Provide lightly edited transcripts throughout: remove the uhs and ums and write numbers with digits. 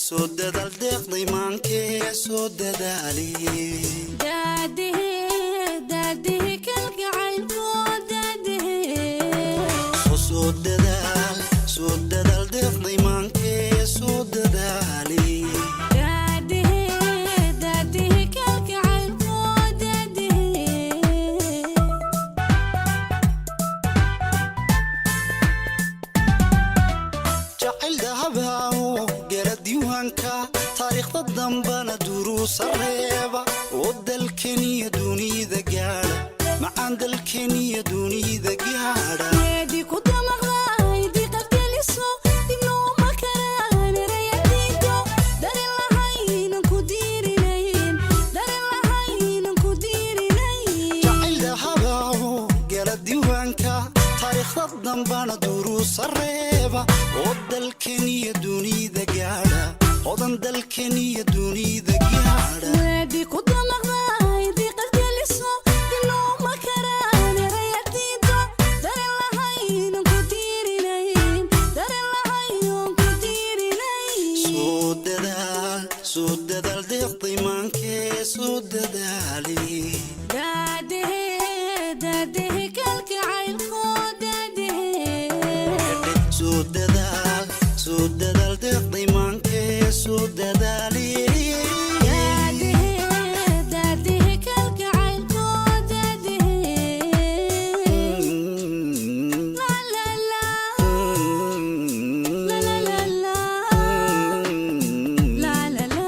Soo dadaal, deeqday maankee, soo dadaali. Daadihi, daadihi kalgacaylko, daadihi. Soo dadaal, soo dadaal, deeqday maankee, soo dadaali. Daadihi, daadihi kalgacaylko, daadihi. Jacayl dahabaawo gala diiwaanka, taariikhda dambana duruusa reeba oo dalkeniyo dunida gaadha, macaan, dalkeniyo dunida gaadha. Geedi ku damaqday diqadgeliso, dibnooma karaan erayadiido, dareen lahaynan ku diirinayn, dareen lahaynan ku diirinayn. Jacayl dahabaawo gala diiwaanka, taariikhda dambana duruusa reeba oo dalkeniyo dunida gaadha, hodan, dalkeniyo dunida gaadha. Weedi ku damaqday diqadgeliso, dibnooma karaan erayadiido, dareen lahaynan ku diirinayn, dareen lahaynan ku diirinayn. Soo dadaal, soo dadaal, deeqday maankee, soo dadaali. Daadihi, daadihi kalgacaylko, daadihi. Soo dadaal, soo dadaal, deeqday maankee, soo dadaali. Daadihi, daadihi kalgacaylko, daadihi. La la la, la la la la, la la la.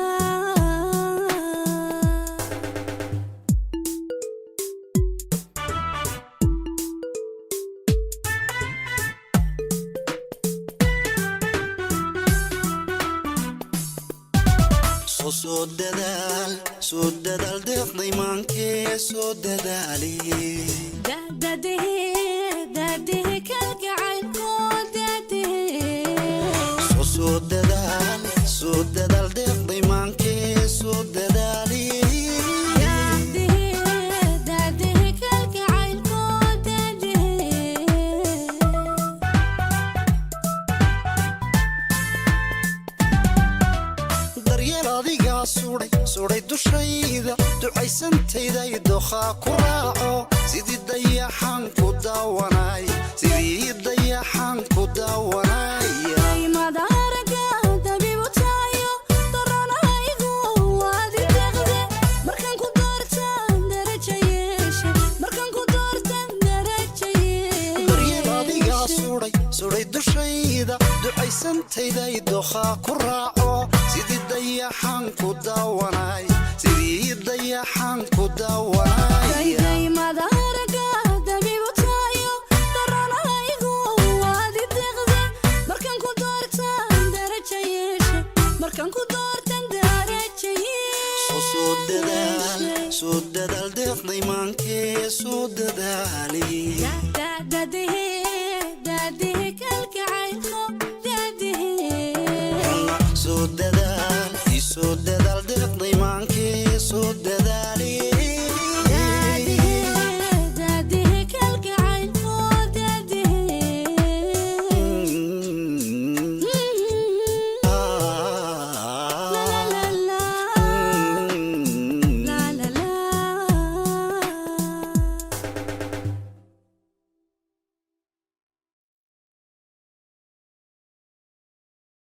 Soo dadaal, soo dadaal, deeqday maankee, soo dadaali. Daadihi, daadihi kalgacaylko, daadihi. Soo dadaal, soo dadaal, deeqday maankee, soo dadaali. Daadihi, daadihi kalgacaylko, daadihi. Daryeel adigaa sudhay, sudhay dushayda, ducaysantayda dokhaa ku raaco, sidii dayaxaan ku daawanay, sidii dayaxaan ku daawanaya. Madaaraga dabiibu tayo daranaygu waadi deeqde, markaan ku doortaan daraja yeeshe, markaan ku doortaan daraja Daryeel adigaa yeeshe. sudhay, sudhay dushayda, ducaysantayda dokhaa ku raaco, sidii dayaxaan ku daawanay, sidii dayaxaan ku daawanaya. Dayday madaaraga dabiibu tayo daranaygu waadi deeqde, markaan ku doortaan daraja yeeshe, markaan ku doortaan daraja Soo dadaal, yeeshe. soo dadaal, deeqday maankee, soo dadaali. Daadihi, daadihi kalgacaylko, daadihi. Soo dadaal.